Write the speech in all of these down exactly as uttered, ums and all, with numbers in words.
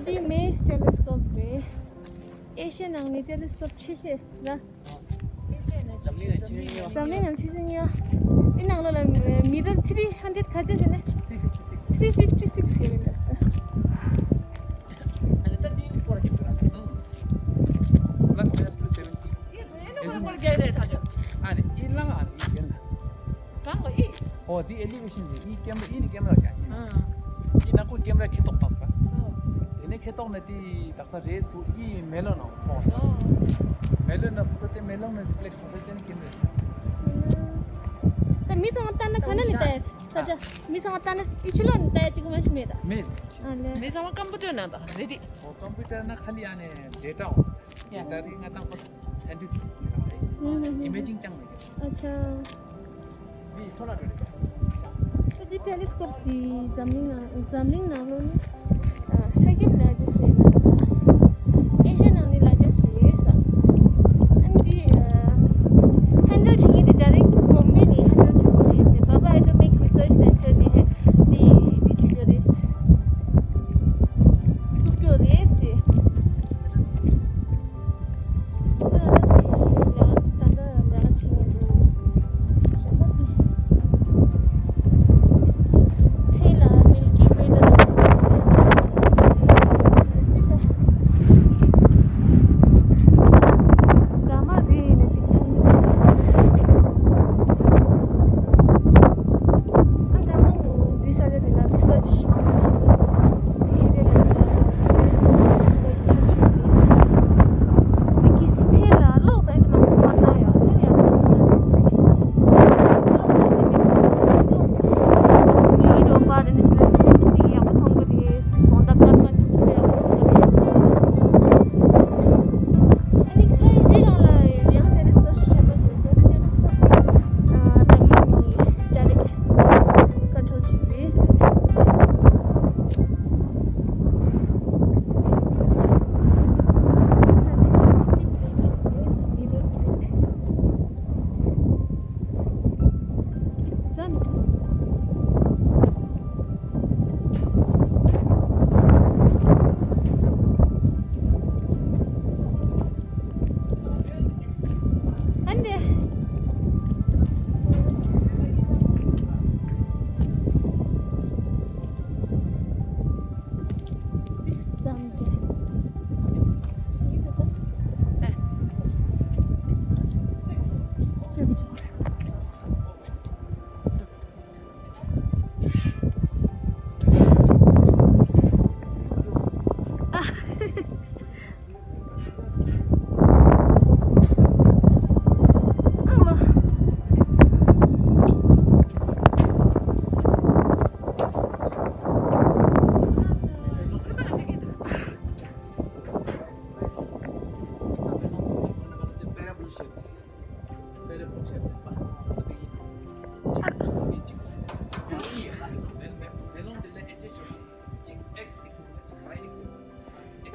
འདི་མེས་ཊེ་ལི་སི་ཀོབ་རེད། ཨེ་ཤི་ཡའི་ནང་ནས་ཊེ་ལི་སི་ཀོབ་ཆེ་ཤོས་ལ། འཛམ་གླིང་ནང་ཆེ་ཤོས་གཉིས་པ། འཛམ་གླིང་ནང་ཆེ་ཤོས་གཉིས་པ། འདི་ནང་ལོགས་ལ་མི་ཊར་three hundred ག་ཚད་ཟེར་ན། three fifty six ཡོད་རེད་ལགས། ཨ་ནི་ད་འདི་སྐོར་གྱི་འདུག་ཨ། Plus minus two seventy། ཨེ་ཟུར་མར་རྒྱག་རེད་ད་ཆ། ཨ་ནི་ཨི་ལང་ཨ་ནི་ཨི་རྒྱན་ལ། གང་ག་ཨི། ཨོ་འདི་ཨེ་ལི་ཝེ་ཤན་རེད། ཨི་ཀེམ་ར་ཨི་ནི་ཀེམ་ར་རྒྱག་ཨི་ནི། ཨ། ཨི་ནང་ཁོ་ཀེམ་ར་ཁེ་ཏོག་བཏགས་པ། ཨོ། དེ་ནས་ཁེ་ཏོག་ནི་དེ་ད་ས་རེས་ཁོ་ཨི་མེ་ལོན་ནང་ཐོག་ཨོ། མེ་ལོན་ནི་ཁོ་དེ་མེ་ལོན་ནི་རི་ཕི་ལེག་སོང་ཚེ་དེ་ནི་ཀེམ་ར་རེད། ད་མི་ཚང་མ་ལྟ་ན་ག་ན་ནས་ལྟ་ཡ། ས་ཆ། མི་ཚང་མ་ལྟ་ན་ཨི་ཕྱི་ལོགས་ནས་ལྟ་ཡ་གཅིག་པུ་མ་ཞིག་མེད་ད། མེད། ཨ་ལེ། མི་ཚང་མ་ཀམ་པུ་ཊར་ནང་ལྟ་རེད་དེ། ཨོ་ཀམ་པུ་ཊར་ནང་ཁ་ལི་ཨ་ནི་ཌེ་ཊ་ཨོ། ཡ། ཌེ་ཊ་རིག་ང་དང་པོ་སའེན་ཊིསི་ཊི་ཨིན་མེ་ཇིང་ཅང་མེད། ཨ་ཆ། འདི་ཚོ་ལ་འགྲོ་རེད། ད་འདི་ཊེ་ལི་སི་ཀོབ་འདི་འཛམ་གླིང་ནང་འཛམ་གླིང་ནང་ལོགས་ནས་ཨ་སེ་ཀེན་ཌི་ལར་ཇེ་སི་ཊི་རེད་ལབ་སོང་། ཨེ་ཤི་ཡ་ནང་ནས་ལར་ཇེ་སི་ཊི་རེད་ཟེར། ཨ་འདི་ཨ་ཧེན་ཌལ་བྱེད་མཁན་དེ་ད་རེས་བོམ་བེ་ནས་ཧེན་ཌལ་བྱེད་མཁན་རེད་ཟེར། བྷ་བྷ་ཨེ་ཊོ་མིག་རི་སར་ཆི་སེན་ཊར་ནས་འདི་འདི་བྱེད་རྒྱུ་རེད་ཟེར། བཙུགས་རྒྱུ་རེད་ཟེར།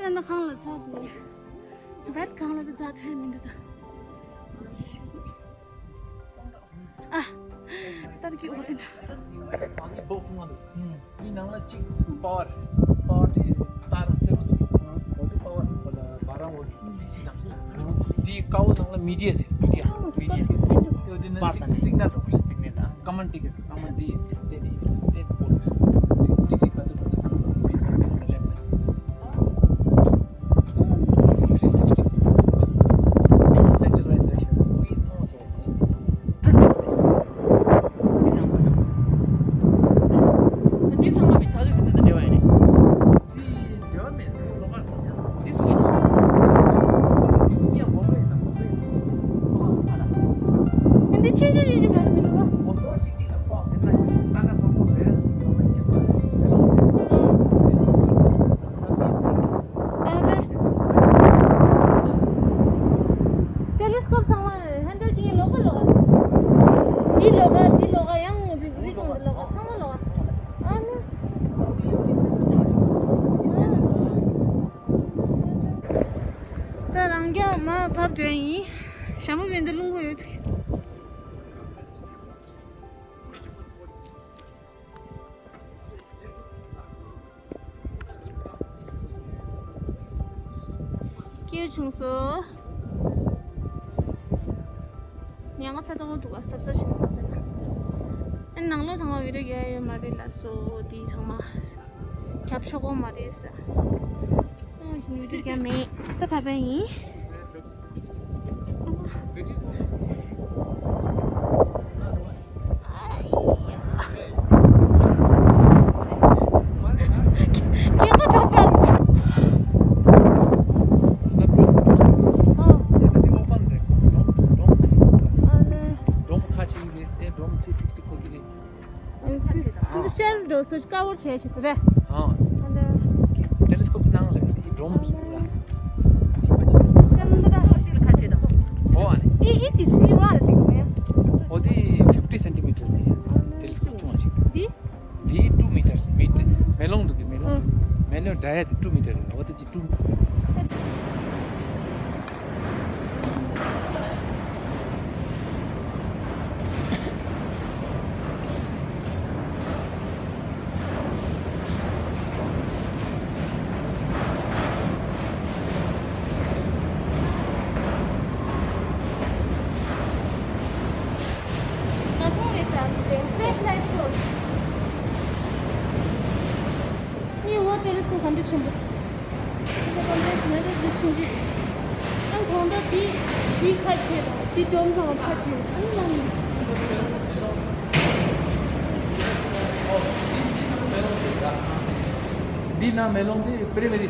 ན་ན་གང་ལ་ཚར་དེ། བད་གང་ལ་དེ་ཚར་ཐོན་མི་འདུག་ད། ཨ། ཏར་གི་འོ་རེད་འདྲ། འདི་ནང་ལ་གཅིག་པ་ཝར། པ་ཝར་དེ་ཏར་སེར་པོ་འདུག་འོ་དེ་པ་ཝར་འོ་ལ་བ་རང་འོ་ལི་སི་དང་། འདི་ཀ་བོ་ནང་ལ་མི་ཌི་ཡ་ཟེར། མི་ཌི་ཡ། མི་ཌི་ཡ། དེ་འོ་དེ་ནི་སིག་སིག་ནལ་རོ། སིག་ནལ་དང་། ཀ་མན་ཌི་གི་ཀ་མན་ཌི་དེ་དེ་དེ་གོ་ལུགས། ཏིག་ཏིག་ག་ཚོད་ག་ཚོད་བཏང་ལོ་མི་ཌི་ཡ་ལེབ་ན། Three sixty sectorization. We also འདི་ཚང་མ་བི་ཚ་ལུ་རི་ཏི་དང་འབྲེལ་བ་ཡིན། འདི་འབྲེལ་བ་མེད། འདི་སུ་ཡིན། ཡ་མོ་རེད་དང་མོ་རེད། འདི་ཆུང་ཆུང་ཆུང་ཆུང་མ་རེད་མི་འདུག་ག་འོ་སོ་ཞིག་ཅིག་དང་ཁོག་དེ་འདྲ་ཡིན། ད་ག་ཐོག་ཐོག་རེད། ཨ། ཨ་ནི། ཏེ་ལེ་སི་ཀོབ་ཚང་མ་ཧན་ཌལ་བྱེད་མཁན་ལོགས་ཀ་ལོགས་ཀ། འདི་ལོགས་ཀ་འདི་ལོགས་ཀ་ཡང་རི་རི་གོང་འདི་ལོགས་ཀ་ཚང་མ་ལོགས་ཀ། ཨ་ནི། ད་རང་རྒྱ་མ་བབས་འགྲོ་ཡིན། ཞྭ་མོ་བན་དེ་རླུང་གོ་ཡོད། སྐྱེས་བྱུང་སོ། ཉང་ང་ཚ་ཏོང་ཏོ་འདུག་ག་སབ་སབ་ཞིག་མ་ཚ་ན། ཨ་ནང་ལོགས་ཚང་མ་བི་ཌིའོ་རྒྱག་ཡོད་མ་རེད་ལ་སོ་དེ་ཚང་མ། རྒྱབ་ཆོག་གོ་མ་རེད་ས། ཨ་བི་ཌིའོ་རྒྱག་མེད། ད་ཕ་པ་ཡིན། སྐད་པ་གྲགས་པ། ཨ་ལེ། ཁ་ཆེ་ཡིན་རེད། དེ་ཌོམ་ཐི་སིག་སི་ཁོ་གི་རེད། འདི་ཤར་འགྲོ་སོ་དཀར་པོར་བྱས་ཤིག་རེད། ཨ། ཨ་ལེ། ཏེ་ལེ་སི་ཀོབ་དེ་ནང་ལ་ཡོད། འདི་ཌོམ་ཞིག་ར། ཅི་པ་ཅི་པ། ཅམ་དུ་ར། ཤུལ་ཁ་ཆེ་དང་། ཨོ་ཨ་ནི། ཨི་ཨི་ཅི་ཤི་བ་ར་ཅིག་མེ། ཨོ་དེ་ཕིབ་ཊི་སེན་ཊི་མི་ཊར་ཟེར། ཏེ་ལེ་སི་ཀོབ་ཆུང་བ་ཞིག་འདི། འདི་ཊུ་མི་ཊར། མི་ཊར་མེ་ལོང་འདུག་གི་མེ་ལོང་། ཨ། མེ་ལོང་འདྲ་ཡ་དེ་ཊུ་མི་ཊར་རེད། ཨོ་དེ་ཅི་ཊུ། ད་ཁོང་རེ་ཤག་ཏེ་ཕེ་ཤི་ལའེ་ཊི་ཀོ། ངའི་འོ་ཏེ་ལེ་སི་ཀོབ་ག་འདྲ་ཆེན་པོ། ཏེ་ལེ་སི་ཀོབ་ག་འདྲ་ཆེན་པོ་ཆེན་པོ། ཨ་གང་ལྟར་དེ་དེ་ཁ་ཆེ་ལ་དེ་ཌོམ་ཚང་མ་ཁ་ཆེ་ལ་ཨ་ནི། འདི་ནང་མེ་ལོང་འདི་པི་རའི་མེ་རི།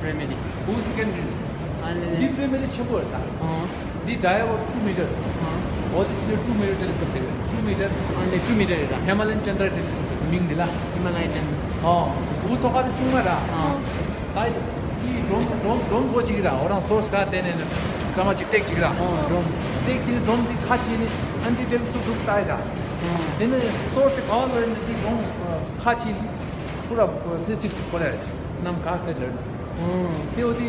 པི་རའི་མེ་རི། འུ་སེ་ཀེན་ཌ་རི་རེད། ཨ་ལེ་ལེ། འདི་པི་རའི་མེ་རི་ཆེན་པོ་རེད་ད། ཨོ། འདི་ཌའི་ཡ་བོ་ཊུ་མི་ཊར། ཨོ། འོ་དེ་ཕྱི་ལོ་ཊུ་མི་ཊར་ཊེ་ལེ་སི་ཀོབ་ཟེར་གི་རེད། ཊུ་མི་ཊར། ཨ་ལེ་ཊུ་མི་ཊར་རེད་ད། ཧི་མ་ལ་ཡན་ཅན་དྲ་ཊེ་ལེ་སི་ཀོབ་ཟེར་གི་མིང་འདི་ལ། ཧི་མ་ལ་ཡན་ཅན། ཨོ། འུ་ཐོག་ཁ་དེ་ཆུང་མ་ར། ཨོ། ད་འདི་ཌོམ་ཌོམ་ཌོམ་སྒོ་གཅིག་ར། འོ་རང་སོ་སི་ག་དེ་ནས་ནི་སྐར་མ་གཅིག་ཏེག་གཅིག་ར། ཨོ་ཌོམ། ཏེག་གཅིག་ནི་ཌོམ་འདི་ཁ་ཕྱེ་ནི་ཨ་འདི་ཊེ་ལེ་སི་ཀོབ་འདུག་ལྟ་ཡི་ར། ཨོ། དེ་ནི་སོ་སི་དེ་ག་བ་ལོ་ཡིན་ན་འདི་ཌོམ་ཁ་ཕྱེ་ནི། པུ་ར་ཐི་སིག་སི་ཕོར་ཡ་ནམ་ག་ཚད་ལོན། ཨོ། དེ་འོ་དེ་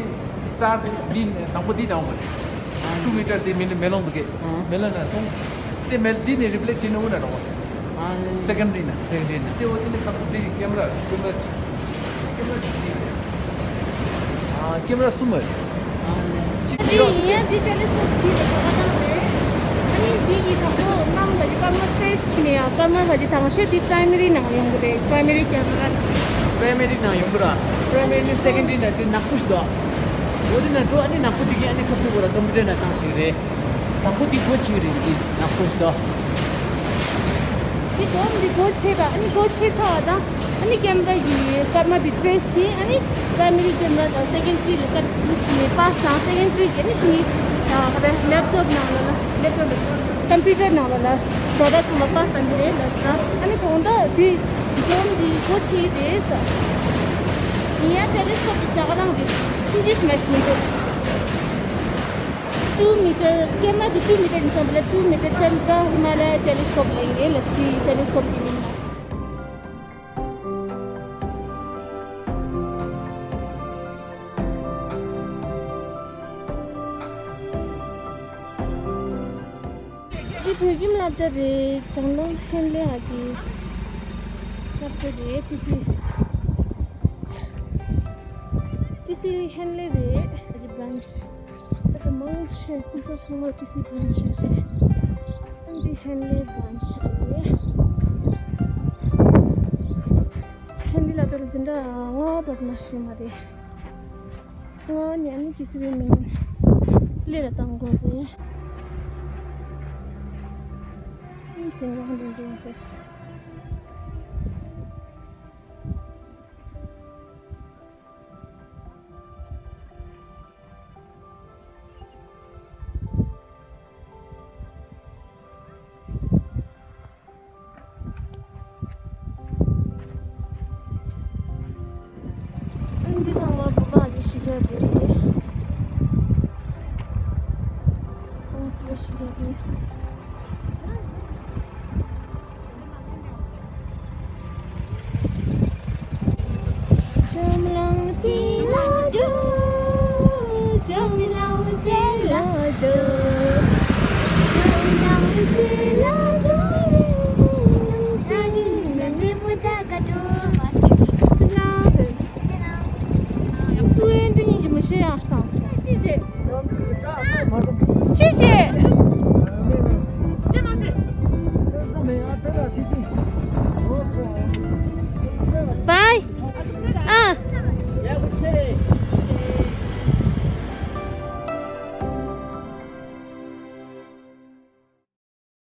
སི་ཊར་དེ་འདི་དང་པོ་འདི་དང་པོ་རེད། ཨ། ཊུ་མི་ཊར་དེ་མི་ལ་མེ་ལོང་འདུག་གེ། ཨ། མེ་ལོང་ན་སོང་། དེ་མེ་འདི་ནས་རི་ཕི་ལེག་ཊི་བྱས་ནས་འོ་ན་རོགས། ཨ། སེ་ཀེན་ཌ་རི་ན། སེ་ཀེན་ཌ་རི་ན། དེ་འོ་དེ་ནས་ཁ་ཐུག་འདི་ཀེམ་ར་ཀེམ་ར་གཅིག་ཀེམ་ར་གཅིག་འདི་རེད། ཨ། ཀེམ་ར་གསུམ་རེད། ཨ་ནི། གཅིག་འདི་ཡིན་ཡང་འདི་ཏེ་ལེ་སི་ཀོབ་འདི་ལ་ཁ་བཏང་རེད། ཨ་ནི་འདི་གི་དང་པོ་གནམ་ག་གི་སྐར་མ་ཏེ་ཕྱིན་ནས་ཡང་སྐར་མ་ག་གི་དང་ཤོས་འདི་པ་རའི་མེ་རི་ནང་ཡོང་གི་རེད། པ་རའི་མེ་རི་ཀེམ་ར་ནང་། པ་རའི་མེ་རི་ནང་ཡོང་གི་ར། པ་རའི་མེ་རི་ནི་སེ་ཀེན་ཌ་རི་ནང་དེ་ནག་པོ་ཞིག་འདུག་འོ་དེ་ནང་འགྲོ། ཨ་ནི་ནག་པོ་འདི་གི་ཨ་ནི་ཁ་ཐུག་གོ་ར་ཀམ་པུ་ཊར་ནང་བཏང་ཞིག་རེད། དང་པོ་འདི་སྒོ་ཕྱེ་གི་རེད། འདི་ནག་པོ་ཞིག་འདུག་འདི་ཌོམ་འདི་སྒོ་ཕྱེ་བ། ཨ་ནི་སྒོ་ཕྱེ་ཚར་བ་དང་། ཨ་ནི་ཀེམ་ར་གི་སྐར་མ་འདི་ཊེ་རེ་སི་བྱས། ཨ་ནི་པ་རའི་མེ་རི་ཀེམ་ར་དང་སེ་ཀེན་ཌ་རི་ལ་སྐར་ཕྱིན་ནས་པཱ་སི་བཏང་། སེ་ཀེན་ཌ་རི་གི་ཨ་ནི་ཕྱིན་ནས་ད་ག་རེ་ལེབ་ཊོབ་ནང་ལ་ལ་ལེབ་ཊོབ་ལ་ཀམ་པུ་ཊར་ནང་ལ་ལ་ཌེ་ཊ་ཚང་མ་པཱ་སི་བཏང་གི་རེད་ལ་ཟེར། ཨ་ནི་གོང་ད་འདི་ཌོམ་འདི་སྒོ་ཕྱེ་རེད་ཟེར། ཡིན་ཡང་ཏེ་ལེ་སི་ཀོབ་འདི་ད་ག་རང་རེད། ཕྱིན་ཅི་མ་ཤི་མི་འདུག་ཊུ་མི་ཊར། ཀེམ་ར་འདི་ཊུ་མི་ཊར་ཡིན་ཙང་དེ་ལ་ཊུ་མི་ཊར་ཅན་ད་ཧི་མ་ལ་ཡ་ཏེ་ལེ་སི་ཀོབ་ལ་ཡིན་རེད་ལ། དེ་ཏེ་ལེ་སི་ཀོབ་འདི་མིན་ན། བོད་ཁྱིམ་སློབ་གྲྭ་རེད། བྱང་ནང་ཧན་ལེ་ཨ་ཅེ་སློབ་གྲྭ་རེད། ཅི་སི་ཅི་སི་ཧན་ལེ་རེད། ཨ་ཅེ་བྷ་རན་ཆི་ད་ལྟ་མང་ཆེ་ཁོང་ཚོ་ཚང་མ་ཅི་སི་བྷ་རན་ཆི་རེད། ཨ་འདི་ཧན་ལེ་བྷ་རན་ཆི་རེད། ཧན་ལེ་ལ་ད་ལྟ་འཛིན་གྲྭ་ལྔ་བར་མ་ཤེས་མ་རེད། ང་ཉན་ནི་ཅི་སི་བའི་མིང་ལས་ལ་བཏང་དགོས་རེད། ཨིན་ཚེ་ང་འདི་འཇོན་ཤེས། འདི་ཚང་མ་བུ་ག་འདི་ཤི་རྒྱག་གི་རེད། ཚང་མ་ཤི་རྒྱག་གི། འཛམ་གླིང་འདི་ལ་འགྲོ། འཛམ་གླིང་འདི་ལ་འགྲོ། འཛམ་གླིང་འདི་ལ་འགྲོ། རང་ཉིད་ལ་འདི་མོ་ད་ག་འགྲོ། སུ་ཡིན་འདི་ཉིད་ཀྱི་མི་ཤེས་ཡང་ལྟ། ཅི་བྱེད། ཅི་བྱེད།